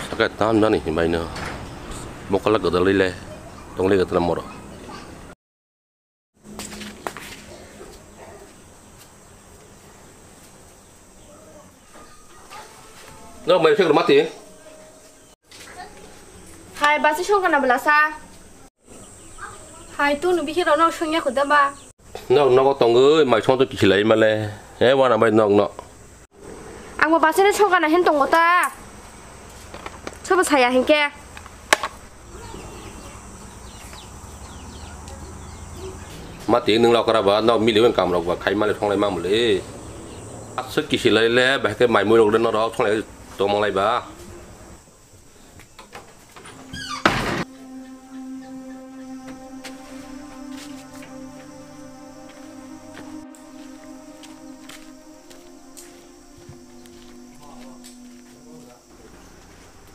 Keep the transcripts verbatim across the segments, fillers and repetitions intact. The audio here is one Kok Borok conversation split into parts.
Saka tam jani himai no. Mokala gadal rile. Tongle gadal moro. No, mai sing mati. Hai, basi song kana belasa. Hai, tu nubi hiro no song ya kuda ba. Nok nogo tongoi, mai song to kisilai male. Eh, wana bai nok no. Ang bo basai no sokana hin tongo ta. Sobo saya hinkhe. Ma twi nwng lokra ba nok mili wen kam rok ba khai mali thonglai ma muli. Aswk kisi lai le ba khe mai mui rok le norok thonglai tongma lai ba.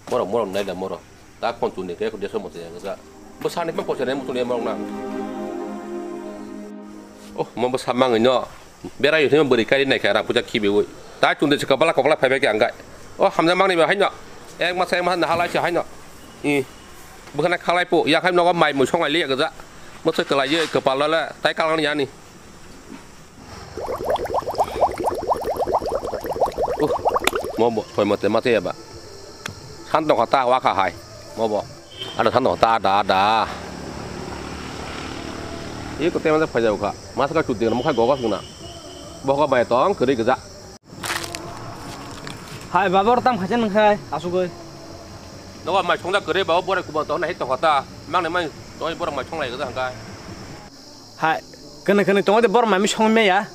Morok, morok nai da morok. Ta phone tuni khe deso mo tya ga. Bo sani phone poisa nai mutung ya morok na. Oh, mo bo samang no. Berai yuthe bwrwi kari nai khe rang puja khibi ui. Ta chungde se kabala kabala phaibai khe ang gai. O hamjakmani ba haino. Ek masa ek masa halai se haino. I. Bwkhana khalai po yakhai nogo mai mui songai liya gaja. Mwsai kwlai ye kwpal le tai kalang yani. Uh, mo bo thoi mate mate ya ba. San tong kha ta wa kha hai. Mo bo. Ada san tong kha ta ada ada. Ye ko tema phai jau kha. Mas ka chut ding mo khai gogas guna. Bo ka bai tong kri gaja. Hai, babor tam khaisa nang khai, asugoi. Nogo mai songda kwrwi, babo borai kubang tong nai tong kha ta. Mang nai mai tong borok mai songlai gaja hangkai. Hai, kene kene tong de borok mai mi song me ya.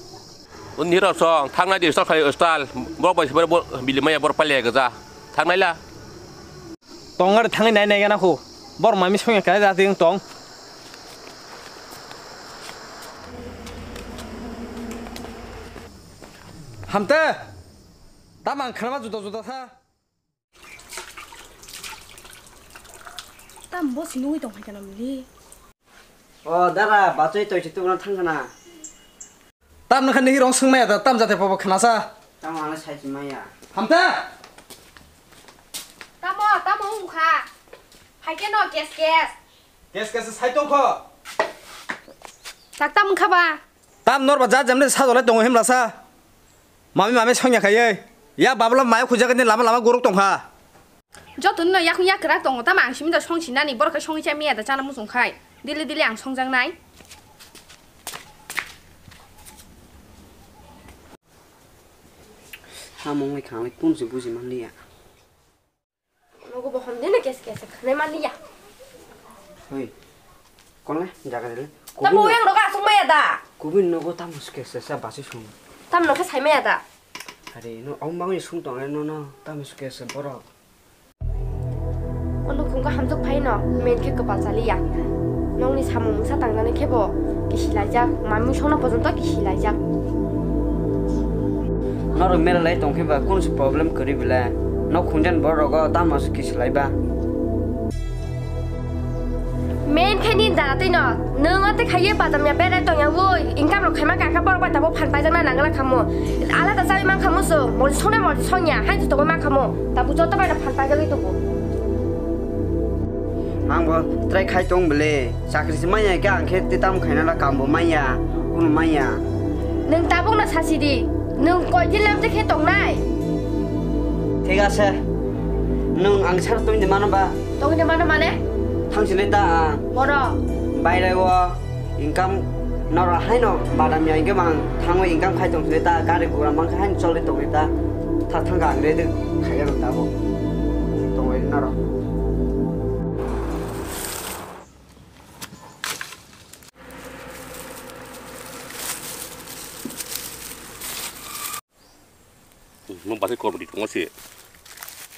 Unni rok song, thang nai di style khai style. Borok bai se borok bili maya borok palia gaja. Thang nai la. Tong ar thang nai nai gana khu. Borok mai mi song ya kai da ting tong. Hamte. Tam ang khanama juda juda sa. Tam bo si nungui tong hai kana mili. O dara, bachoi toi si tubuna thang kana. Tam nang khan ni rong sung maya da, tam jate pobo khana sa. Tam ang sai si maya. Hamta. Tamo, tamo ungkha. Hai ke no, kes kes. Kes kes sai tong kho. Tak tam ungkha ba. Tam nor ba jat jamde sajolai tongo himla sa. Mami mami songya khaiye. Ya babla maya khujagani lama lama gorok tongkha. Joto no yakung yakrak tongo tamo ang simi da song sinani borok khe songwi cha miya da chana muchung khai. Dili dili ang songjaknai. Hamung wi khangwi kunsi buji manliya. Nogo bo hom dene kes kes khnai mani ya. Hoi. Konle jaga dile. Tamo yang roga asung maya da. Kubui nogo tamo kes kes sa basi sung. Tam no khe sai maya da. Are no ong bangni sung tong no no tamo kes kes borok. Ono khungka hamjak phai no men khe kwpal chali ya. Nongni samung mungsa tangnani khe bo kisi laijak, mamung songna pojonto kisi laijak. Norok mera lai tongkhe ba kunu se problem kwrwi belai. Nok khungjan borok rogo tamo se kisi lai ba. Main khe ni dara twi no, nwng o tei khaiye badam ya berai tong ya woi, income rok khaima kaka borok bai tabo phan paijak na nangla khamo. Alada chawi man khamo so, mol songna mol songya, hai to tongwi man khamo. Tabuk joto bai no phan paijagwi tongo. Ang bo try khai tong bele, chakri se manya khe ang khe tei tamo khaina la kam bo manya, kunu manya. Nwng tabuk no sasi di, nwng koi din lam je khe tongnai? Thik ase, nwng ang sar tongwi di mano ba? Tongwi di mano mane? Thang sile ta ang. Boro. Baire o. Income norok haino badam ya, income ang thangwi income khai tong sile ta, gari gura mang khe haino choli tong ta, tha thang ang ready khai ang ta bo tongwi norok. Mo basi kor bidi tongo se.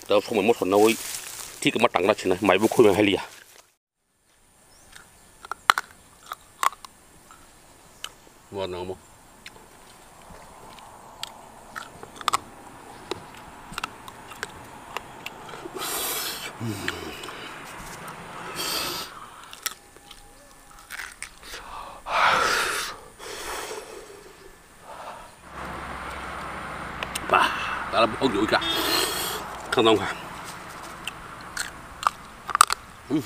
Tao somoi mo sonna oi. Thik ma tangna china, mai bo khoi ma haliya. Mo nang mo. Bah, tala bok jui ka. Kang dong ka. Tik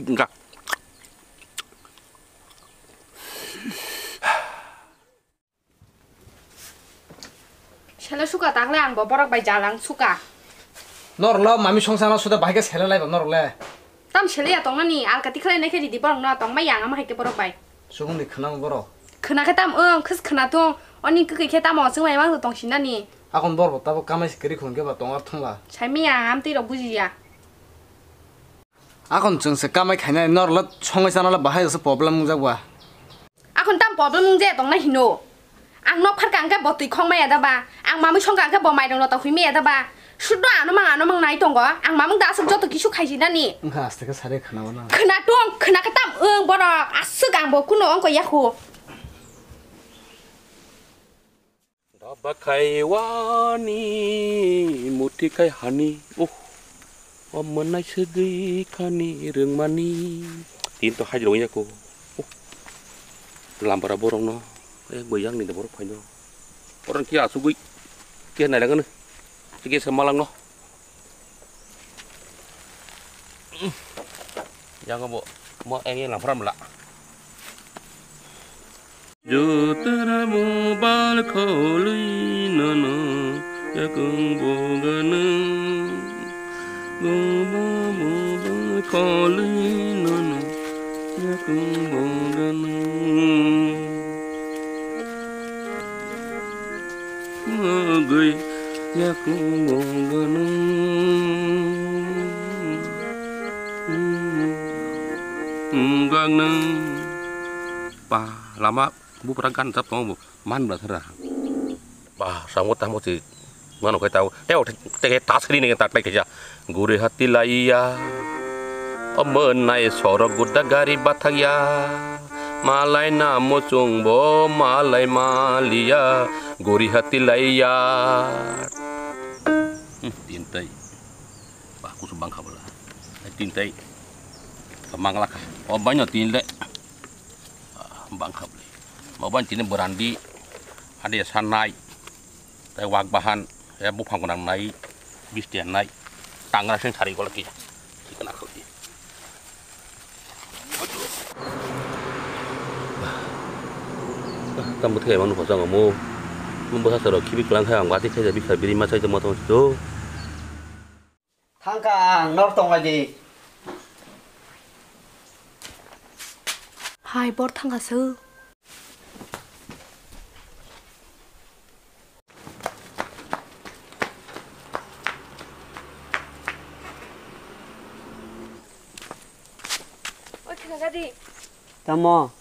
wngkha. Sele suka takle ang bo borok bai jalang suka. Norlo mami songsa no suda bahai khe sele lai bo norok le. Tam sele ya tongnani alkati khlai nai khe ridi borok no tongma yang ama hai khe borok bai. Subung ni khna borok. Khna khe tam wng khis khna thung oni kwkwi khe tamo chwng mai mang tong sinani. Akon borok bo tabo kamai se kwrwi khun khe ba tong ar thung la. Sai mi ya amtwi rok buji ya. Akon chwng se kamai khainai norlo songwi chanalo bahai se problem wngjak ba. Akon tam problem wngje tongna hino. Ang nok pharka angkhe bo twi khong maya da ba. Ang mamui songka angkhe bo mairung lota hui maya da ba. Sudo ano mang ano mang nai tongo. Ang mamung da aswk joto kisu khaijinani. Wngkha aste khe sare khna wana. Khna tong khna khe tam wng borok aswk ang bo kuno ongko yakho. Daba khai wani muti khai hani, oh, o mwnai segwi khani rwngmani. Tin to hajrong ya ko. Oh, lambara borok no, eh, boyang ni borok phaino. Borok ki asugwi, ki nai langano, ki se malang no. Yang bo mo eng yang lampram la. Jotara mobile kholwi nono yakung bogano. Goba mobile kholwi nono yakung bogano. Magwi yakung bogano. Gagna. Pa lama bupra gan jap tongo bo man bla thara. Ba sango tamo ti mano kai tao teo te ta sri ne ta tai kaja. Guri hati laiya. O mwnai sorok gudda gari bathakya. Malai na muchung bo malai maliya. Guri hati laiya. Hmm, tin tai. Ba kusu bangkha bwla. Tin tai. Mangla kha. O baino tin le. Bangkha bwle. Mo ban tini berandi. Ada ya sanai. Tai wak bahan. Ya buphang gunang nai. Bistian nai. Tangra sing sari gola ki. Chikna khau di. Tam bwthai manu khosang omo. Mung bwsa soro khibi klang khai ang bati khai bikha biri ma chai tongma tong sido. Thangka ang nor tonglai di. Hai bor thangka sw. Oi khna di. Tamo.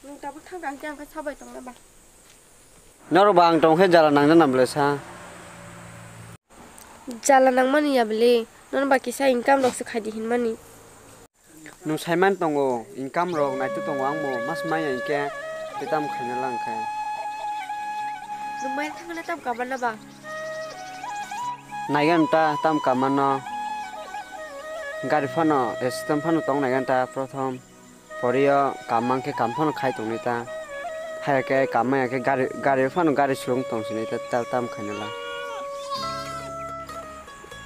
Nung tabuk thangka ang khe ang khe sabai tongna ba. Nor ba ang tong khe jala nang jana bwle sa. Jala nangmani ya bwle, nono ba kisa income rok se khaidi hinmani. Nwng saiman tongo, income rok naitwi tongo, ang bo mas maya hinkhe tei tamo khaina lang khe. Nwng mai thangna tam kabanna ba? Naigan ta tam kamanno. Gari phano, system phano tong naigan ta prothom. Poriyo kam mankhe kam phano khai tongnai ta. Haya khe kam maya khe gari, gari phano gari surung tong sinai ta, ta, tam khaina la.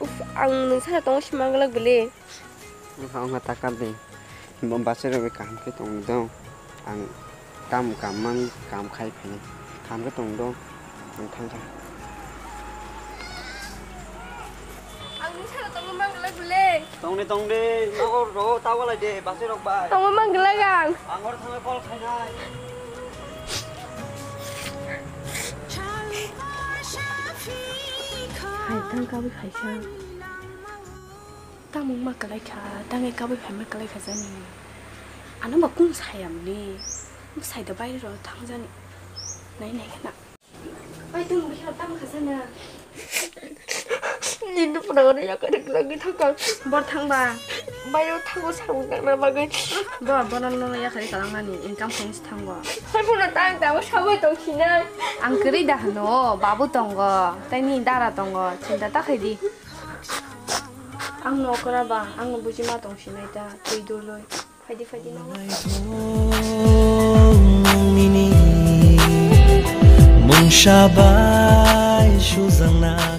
Uf, ang nwng sana tongo si manglak bwle. Wngkha, wngkha, ta kap di. Bo bachai rok bai kaham khe tong di do. Ang tam kam mang, kam khai phai. Kaham khe tong do. Ang thangkha. Ang nini sara tongma manglak bwle. Tongni tongdi, nogo rogo ta walai de, bachai rok bai. Tongma manglak ang. Ang oro thangwi call khainai. Hai, tang kabwi khaisa. Tamung ma kwlai kha, tangwi kabwi phaima kwlai kha jani. Ano ba kung sayamni. Bwsai da baire ro thangjani. Nai nai khna. Bai tung bihar tam kha sana. Nini pura ore yakari lagi thangka. Bor thangba. Bayo thango samung tangna bagwi. Bo bono nono yakari kalangnani income khainisi thango. Hai bono tang tang sabai tong sinai. Ang kwrwi da hano, babu tongo, tei ni dara tongo, chinta ta khaidi. Ang no okra ba, ang no buji ma tong sinai ta, twi duloi. Phaidi phaidi no. Mungsa bai sujangna